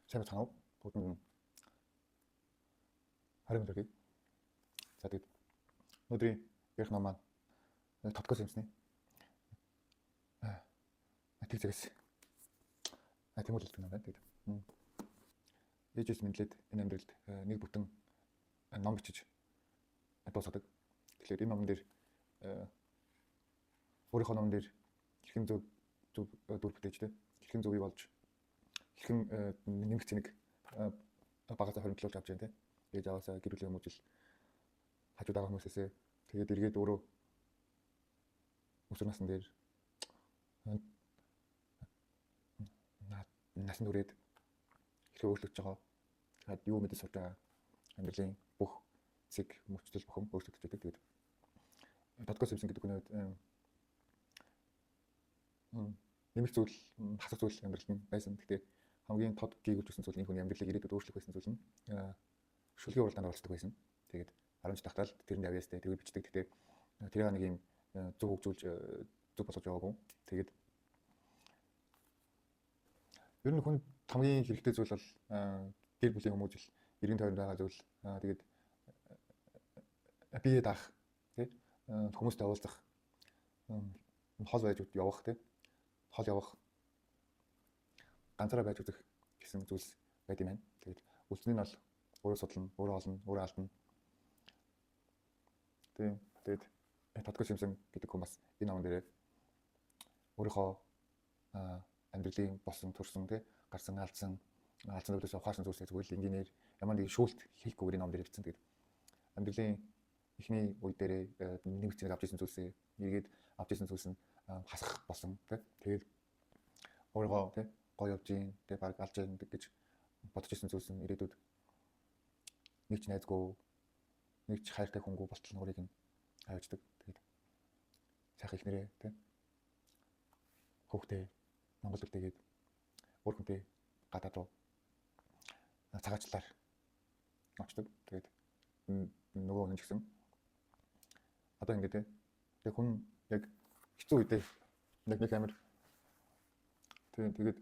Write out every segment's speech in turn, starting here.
Сайн байцгаана уу? Бүгдэнд нь 20 минут. За тэгээд өнөөдрийн ярих ном маань Тодгоос юмсны тэг зэгээс тэмүүлэлт ном байна. Тэгээд ээжээс мэдлээд энэ амьдралд нэг бүтэн ном бичиж дуусгадаг. Тэгэхээр энэ номон дээр өөрийнхөө номон дээр хэрхэн зөв зөв дүр бүтээж тэ хэрхэн зөвийг олж хэрхэн нэмэх цэник багасаа хоримтлуулж авч जैन тэ. Ээж аваасаа гэр бүлийн хүмүүжил хажууд байгаа хүмүүсээсээ тэгээд эргээд өөрөө өсвөр насн дээр насанд хүрээд хэрхэн өөрчлөгдөж байгаа. Тэгээд юу мэдэж сурж байгаа амьдралын бүх зэг мөчтөл бүхэн өөрчлөгдөж байдаг. Тэгээд Тодгоос юмсан гэдэг хүний хувьд нэмэх зүйл, хасах зүйл амьдралд нь байсан. Гэхдээ хамгийн тод гийгүүлж өссөн зүйл энэ хүний амьдралыг ирээдүйд өөрчлөх байсан зүйл нь шүлгийн уралдаанд оролцдог байсан. Тэгээд 10 жил тахтал тэрэнд авьяастай тэрийг бичдэг. Гэхдээ тэрийг нэг юм зөв хөгжүүлж зөв болгож яваагүй. Тэгээд ер нь хүн хамгийн хэрэгтэй зүйл бол гэр бүлийн хүмүүжил, эргэн тойронд байгаа зүйл. Тэгээд бие даах, тий, хүмүүстэй уулзах, хол байж явах, тий, хол явах, ганцаараа байж үзэх гэсэн зүйлс байд юм байна. Тэгээд үлдсэн нь бол өөрөө судлана, өөрөө олно, өөрөө алдна. Тийм. Тэгээд Тодгоос юмсан гэдэг хүн бас энэ номон дээрээ өөрийнхөө амьдралын болсон төрсөн тий гарсан алдсан зүйлээс ухаарсан зүйлсээ зүгээр л энгийнээр ямар нэгэн шүүлт хийхгүйгээр энэ ном дээр бичсэн. Тэгээд амьдралын эхний үе дээрээ нэмэх цэнийг авч ирсэн зүйлсээ эргээд авч ирсэн зүйлс нь хасах болсон тий. Тэгээд өөрийгөө тий гоё явж гин тий баг алж гин гэж бодож ирсэн зүйлс нь ирээдүйд нэг ч найзгүй нэг ч хайртай хүнгүй болтол нүрийг нь авчдаг. Тэгээд сайхан ихнэрээ тий хүүхдээ Монгол үлдээгээд өөр хүнтэй гадаад руу цагаачлалаар очдог. Тэгээд нөгөө хүн ч гэсэн одоо ингэ тий тэг хүн яг хэцүү үедээ яг нэг амир тий тэгээд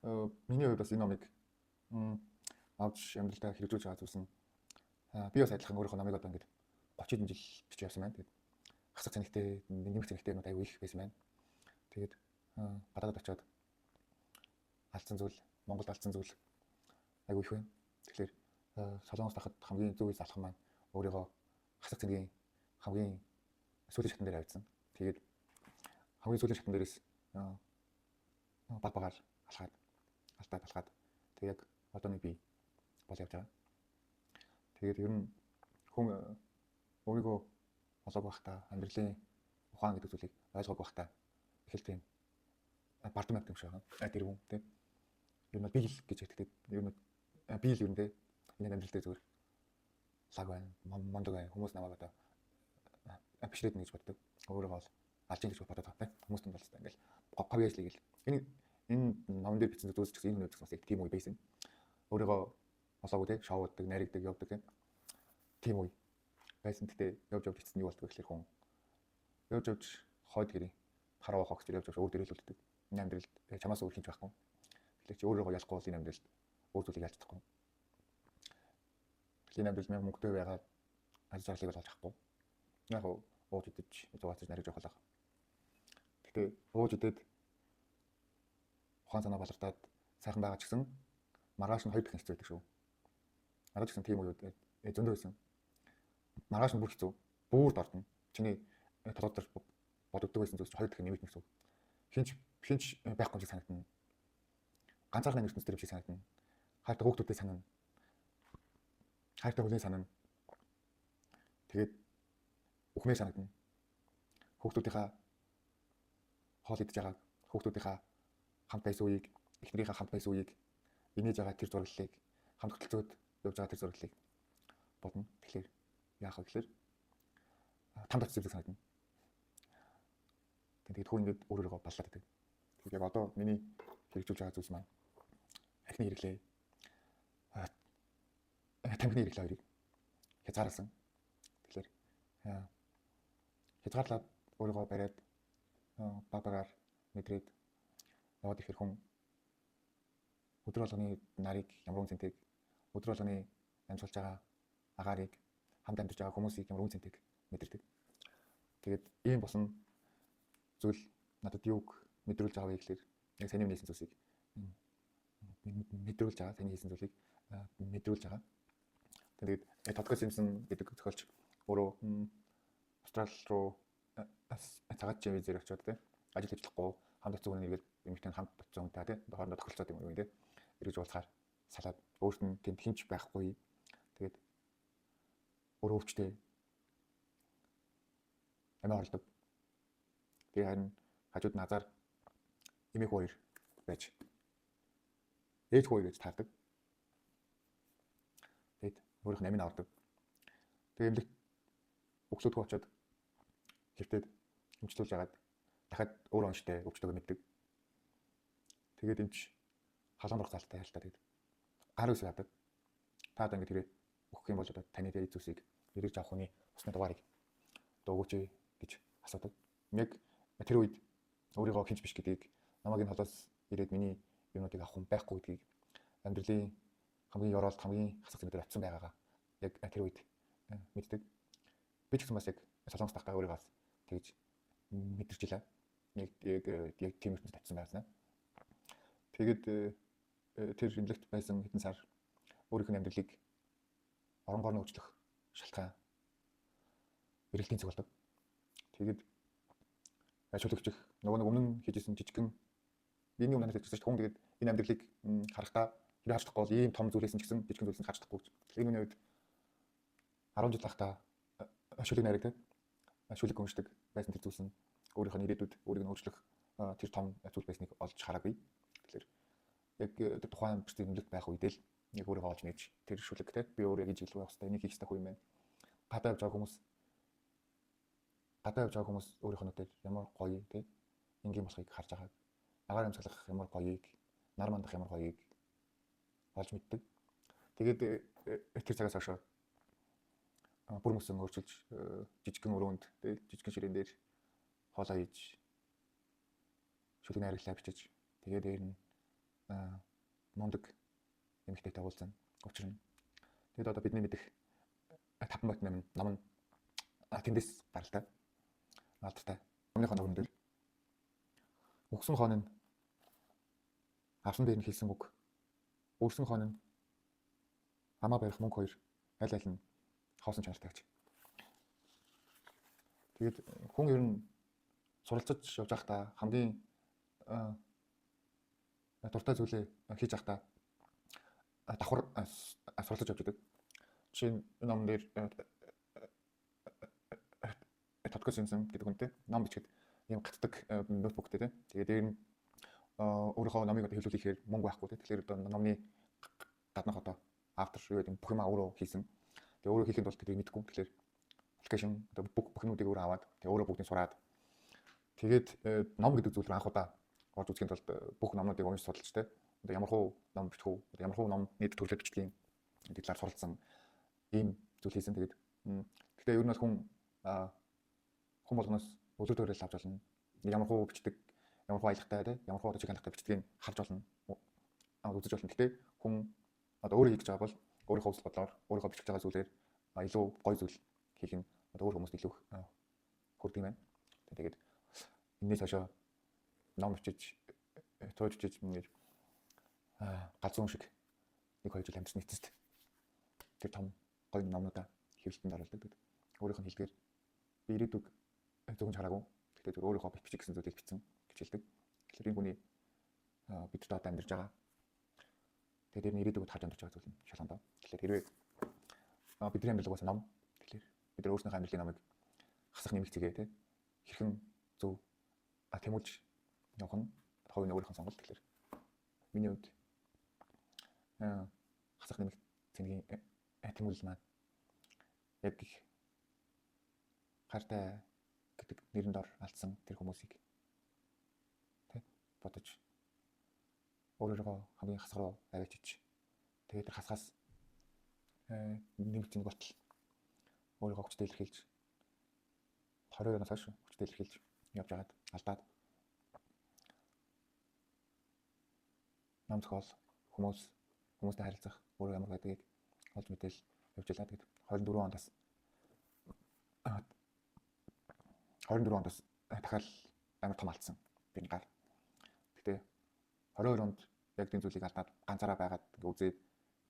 миний хувьд бас энэ номыг авч амьдралдаа хэрэгжүүлж байгаа зүйлс нь би бас адилхан өөрийнхөө номыг одоо ингэ 30 хэдэн жил бичиж явсан байна. Тэгээд хасах цэнэгтэй, нэмэх цэнэгтэй юмуд аюу их байсан байна. Тэгээд гадаадад очиод алдсан зүйл, Монголд алдсан зүйл аюу их байна. Тэгэхээр Солонгост байхад хамгийн зөв залах маань өөрийгөө хасах цэнгийн хамгийн сүүлийн шатн дээр авчихсан. Тэгээд хамгийн сүүлийн шатн дээрээс баг багаар алхаад алдаад алхаад тэг яг одооны би бол явж байгаа. Тэгээд ер нь хүн өөрийгөө олоог байхдаа амьдралын ухаан гэдэг зүйлийг ойлгоог байхдаа их л тийм бардам явдаг юм шиг байгаа. Тэр хүн тийм. Ер нь би л гэж хэлдэг. Ер нь би л ер нь тийм энэ амьдрал дээр зүгээр лаг байна, мондог байна. Хүмүүс намайг одоо бишрээд гэж боддог. Өөрийгөө бол алж ийн гэж бодоод байгаа тийм. Хүмүүс тунд бол ингээл говь яжлыг л. Энэ номон дээр бичсэн зүйлс ч гэсэн энэ хүний хувьд бас яг тийм үе байсан. Өөрийгөө олоогүй тийм шоуддаг, наригдаг, явдаг тийм. Тийм үе байсан. Гэтэ явж явж эцэст нь юу болдог гэхэлэр хүн явж явж хойд гэрээ хараа хогч явж явж өөр дээрээ л үлддэг. Энэ амьдралд чамаас өөр хинч байхгүй. Тэгэхээр чи өөрийгөө ялахгүй бол энэ амьдралд өөр зүйлийг ялж чадахгүй. Тэгэхээр энэ амьдрал мянга мөнгөтэй байгаад аз жаргалыг бол олж авахгүй. Яг ууж идэж, зугаацаж нариж явах л. Гэтэ ууж идээд ухаан санаа балартаад сайхан байгаа ч гэсэн маргааш нь хоёр дахин хэцүү байдаг шүү. Надад ч гэсэн тийм үе зөндөө байсан. Маргааш нь бүр хэцүү. Бүр дордно. Чиний толгой дээр бодогддог байсан зүйлс хоёр дахин нэмэгдэнэ гэсэн үг. Хинч байхгүй юм шиг санагдана. Ганцаархны ертөнц дээр юм шиг санагдана. Хайртай хүүхдүүдээ санана. Хайртай хүнийг санана. Тэгээд үхмээр санагдана. Хүүхдүүдийнхаа хоол идэж байгааг, хүүхдүүдийнхаа хамт байсан үеийг, эхнэрийнхээ хамт байсан үеийг, инээж байгаа тэр зураглалыг, хамт хөтөлцөөд явж байгаа тэр зураглалыг бодно. Тэгэхээр яах вэ гэхээр тамд очсон юм шиг санагдана. Тэгээд хүн ингээд өөр өөрийгөө баллаад байдаг. Тэгээд яг одоо миний хэрэгжүүлж байгаа зүйлс маань архины хэрэглээ, тамхины хэрэглээ хоёрыг хязгаарласан. Тэгэхээр хязгаарлаад өөрийгөө бариад баг багаар мэдрээд яваад ирэхэр хүн Өдөр болгоны нарыг ямар үн цэнтэйг, өдөр болгоны амьсгалж байгаа агаарыг, хамт амьдарч байгаа хүмүүсийг ямар үн цэнтэйг мэдэрдэг. Тэгээд ийм болсон зүйл надад юуг мэдрүүлж байгаа вэ гэхлээр яг саяны миний хийсэн зүйлсийг мэдрүүлж байгаа, саяны хийсэн зүйлийг мэдрүүлж байгаа. Тэгээд Тодгой Симсон гэдэг зохиолч өөрөө Австрали руу цагаат визээр очиод те ажил хийж болохгүй хамт очсон хүн эргээд эмэгтэй хамт очсон хүнтэй те хоорондоо тохиролцоод юм уу те эргэж уулзахаар салаад өөрт нь тэнд хинч байхгүй. Тэгээд өөрөө өвчтэй амиа хорлдог. Тэгээ харин хажууд назар эмээх хоёр байж ээж хоёр гэж таардаг. Тэгээд өөрийнх нь амийг авардаг. Тэгээ эмнэлэгт өглөөдгөө очиод гэртээд эмчлүүлж агаад дахиад өөр онштой өвчтөйг мэддэг. Тэгээд эмч халуун дурх залттай ялтаа тэгээд гар үсэг авдаг. Та одоо ингээд тэрээ өгөх юм бол одоо таны дээр зүйлсийг эргэж авах хүний усны дугаарыг одоо өгөөч гэж асуудаг. Яг тэр үед өөрийгөө хинч биш гэдгийг, намайг энэ холоос ирээд миний юмнуудыг авах хүн байхгүй гэдгийг, амьдралын хамгийн ёроолд хамгийн хасах зэмээр очисон байгаагаа яг тэр үед мэддэг. Би ч гэсэн бас яг Солонгос тахтаа өөрийгөө бас тэгж мэдэрч илаа. Яг тийм ертөнцид очисон байсан. Тэгээд тэр эмнэлэгт байсан хэдэн сар өөрийнх нь амьдралыг оронгоор нь өөрчлөх шалтгаан эргэлтийн цэг болдог. Тэгээд шүлэгчих нөгөө нэг өмнө нь хийжсэн жижигхэн миний өмнө хэлчихсэн шүү дээ. Хүн тэгээд энэ амьдралыг харахтаа хэрэг харж чадахгүй бол ийм том зүйлээс нь ч гэсэн жижигхэн зүйлээс нь харж чадахгүй гэж. Тэгэхээр энэ үед 10 жил байхдаа шүлэг найраг те шүлэг уншдаг байсан тэр зүйлс нь өөрийнх нь ирээдүйд өөрийг нь өөрчлөх тэр том зүйл байсныг олж хараагүй. Тэгэхээр яг тэр тухайн бичсэн эмнэлэгт байх үедээ л яг өөрийгөө олж мэдж тэр шүлэг те би өөрөө яг ижил байх хэвээр энийг хийх хэрэгтэй юм байна. Гадаа явж байгаа хүмүүс гадаа явж байгаа хүмүүс өөрийнх нь нүдээр ямар гоё те энгийн болохыг харж байгааг, агаар амьсгалах ямар гоёыг, нар мандах ямар гоёыг олж мэддэг. Тэгээд тэр цагаас хойш бүр мөсөн өөрчилж жижигхэн өрөөнд те жижигхэн ширээн дээр хоолоо хийж шүлэг найрглаа бичиж тэгээд дээр нь мундаг эмэгтэйтэй уулзсан. Учир нь тэгэд одоо бидний мэдих 5.8 ном нь тэндээс гаралтай. Алдартай. Номныхоо номон дээр өгсөн хон нь авсан дээр нь хэлсэн үг. Өөрсөн хон нь амаа барих мөнгө хоёр аль аль нь хоосон чанартай гэж. Тэгээд хүн ер нь суралцаж явж байхдаа хамгийн дуртай зүйлээ хийж байхдаа давхар суралцаж явж байдаг. Жишээ нь номон дээр Тодгой Симсон гэдэг хүнтэй ном бичгээд ийм гатдаг ноутбуктэй те. Тэгээд дээр нь өөрийнхөө номыг одоо хэвлүүлэхээр мөнгө байхгүй те. Тэгэхээр одоо номны гаднах одоо автор юу гэдэг бүх юмаа өөрөө хийсэн. Тэгээ өөрөө хийхэд бол тэрийг мэдэхгүй. Тэгэхээр аппликейшн одоо бүх юмнуудыг өөрөө аваад тэгээ өөрөө бүгдийг сураад тэгээд ном гэдэг зүйл рүү анх удаа орж үзэхийн тулд бүх номнуудыг уншиж судалж те. Одоо ямар хуу ном бичих үү? Одоо ямар хуу ном нийт төрлөөр бичдэг юм гэдэг талаар суралцсан ийм зүйл хийсэн. Тэгээд гэхдээ ер нь бол хүн болгоноос үлгэр дуурайл авч болно. Ямар хуу бичдэг, ямар хуу аялгатай те, ямар хуу одоо чиг хандлагатай бичдгийг харж болно. Үзэж болно. Гэхдээ хүн одоо өөрөө хийж байгаа бол өөрийнхөө үзэл бодлоор, өөрийнхөө бичиж байгаа зүйлээр илүү гоё зүйл хийх нь одоо өөр хүмүүст илүү хүрдэг юм байна. Тэгээд энэс хойшоо ном бичиж, цууж бичиж ингэж галзуун шиг 1-2 жил амьдсан эцэст тэр том гоё номнуудаа хэвлэлтэнд оруулдаг. Өөрийнх нь хэлдгээр би ирээдүг зөвхөн хараагүй. Гэхдээ зөв өөрийнхөө бичиж гэсэн зүйлийг бичсэн гэж хэлдэг. Тэгэхээр энэ хүний бид одоо амьдарч байгаа. Тэгээд тэр нь ирээдүгд харж амьдарч байгаа зүйл нь шалгандаа. Тэгэхээр хэрвээ бидний амьдрал угаасаа ном. Тэгэхээр бид нар өөрсдийнхөө амьдралын номыг хасах нэмэх зэгээ те хэрхэн зөв тэмүүлж явах нь хувийн өөрийнх нь сонголт. Тэгэхээр миний хувьд хасах нэмэх цэнгийн тэмүүлэл маань яг их хайртай гэдэг нэрэн дор алдсан тэр хүмүүсийг тэ бодож өөрөөрөө хамгийн хасах руу аваачиж тэгээд тэр хасхаас нэмэх зэнэг болтол өөрийгөө хүчтэй илэрхийлж 22 оноос хойш хүчтэй илэрхийлж явж байгаад алдаад ном зохиол хүмүүстэй харилцах өөрөө ямар байдгийг олж мэдээл явж байлаа. Тэгээд 24 онд бас 24 онд бас дахиад амар том алдсан. Би гар. Гэтэ 22 онд яг тийм зүйлийг алдаад ганцаараа байгаад ингээ үзээд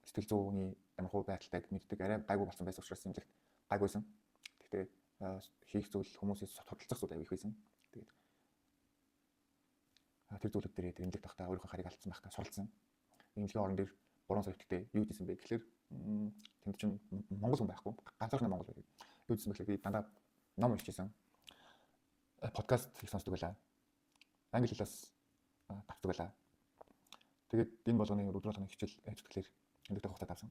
сэтгэл зүйний ямар хуу байдалтайг мэддэг, арай гайгүй болсон байсан учраас имлэгт гайгүйсэн. Гэтэ хийх зүйл хүмүүсээс судалцах зүйл аяг их байсан. Тэгээд тэр зүйлүүд дээр тэр имлэгт байхдаа өөрийнхөө харийг алдсан байхдаа суралцсан. Имлэгийн орон дээр 3 сар итгэхдээ юу хийсэн бэ гэхлээр тэнд чинь монгол хүн байхгүй. Ганцаархны монгол байдаг. Юу хийсэн бэ гэхлээр би дандаа ном уншижсэн. Подкаст их сонсдог байлаа. Англи хэлээс давтдаг байлаа. Тэгээд энэ болгоны өдөр болгоны хичээл зүтгэлээр эмнэлэгт хугацаа давсан.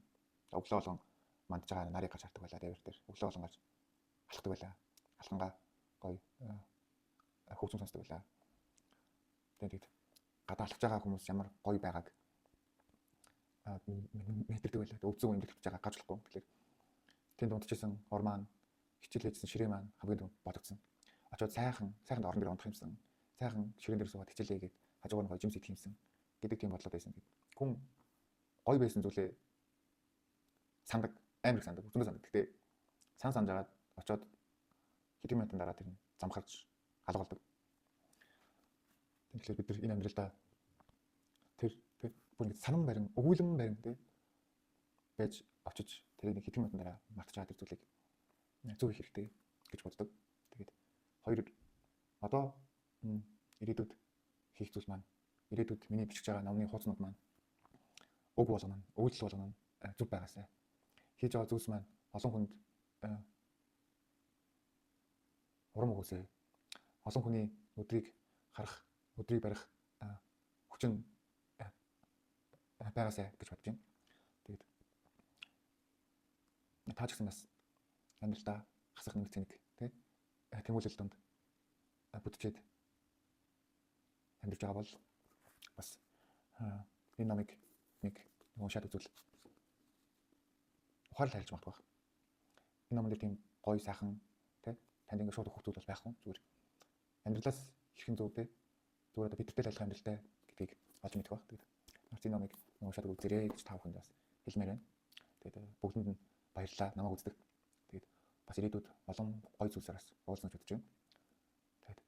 Өглөө болгон мандж байгаа нарыг гарч хардаг байлаа. Дээвэр дээр өглөө болгон гарч алхдаг байлаа. Алхангаа гоё хөгжим сонсдог байлаа. Тэгээд гадаа алхаж байгаа хүмүүс ямар гоё байгааг мэдэрдэг байлаа. Өвзөн эмнэлэгт байгаа гарч болохгүй. Тэгэхээр тэнд унтчихсан орман хичээл хийжсэн ширээ маань хамгийн түрүүнд бодогдсон. Очоод сайхан сайхан орон дээр унтах юмсан. Сайхан ширээн дээр суугаад хичээлээ хийгээд хажуугаар нь гоё жимс идэх юмсан гэдэг тийм бодлоо байсан. Хүн гоё байсан зүйлээ сандаг, амар их сандаг, зөндөө сандаг. Гэтэ сан санаж агаад очоод хэдэн минутын дараа тэр нь замхарч алга болдог. Тэгэхээр бид нар энэ амьдралдаа тэр бүр ингэ санан барин, өгүүлэн барин тий байж очиж тэрийг нэг хэдэн минутын дараа мартаж байгаа тэр зүйлийг зөв их хэрэгтэй гэж боддог. Тэгээд хоёр одоо ирээдүйд хийх зүйл маань, ирээдүйд миний бичиж байгаа номны хууцнууд маань, үг болгоно нь, үйлдэл болгоно нь зөв байгаасай. Хийж байгаа зүйлс маань олон хүнд урам өгөөсэй. Олон хүний өдрийг харах, өдрийг барих хүчин байгаасай гэж бодож байна. Тэгээд та ч гэсэн бас амьдралдаа хасах нэмэх цэник тий тэмүүлэл донд бүтчээд амьдарч байгаа бол бас энэ номыг нэг уншаад үзвэл ухаарлал хайрлаж магадгүй байх. Энэ номон дээр тийм гоё сайхан тий танд ингэ шууд өгөх зүйл бол байхгүй. Зүгээр амьдралаас хэрхэн зөв тий зүгээр одоо бидэртэй л адилхан амьдралтай гэдгийг олж мэдэх байх. Тэгээд энэ номыг уншаад үзээрэй гэж та бүхэнд бас хэлмээр байна. Тэгээд бүгдэнд нь баярлалаа намайг үздэг. Тэгээд бас ирээдүйд олон гоё зүйлсээр бас уулзна гэж бодож байна. Тэгээд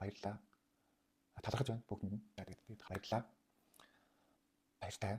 баярлалаа. Талархаж байна бүгдэнд нь. Тэгээд баярлалаа. Баяртай.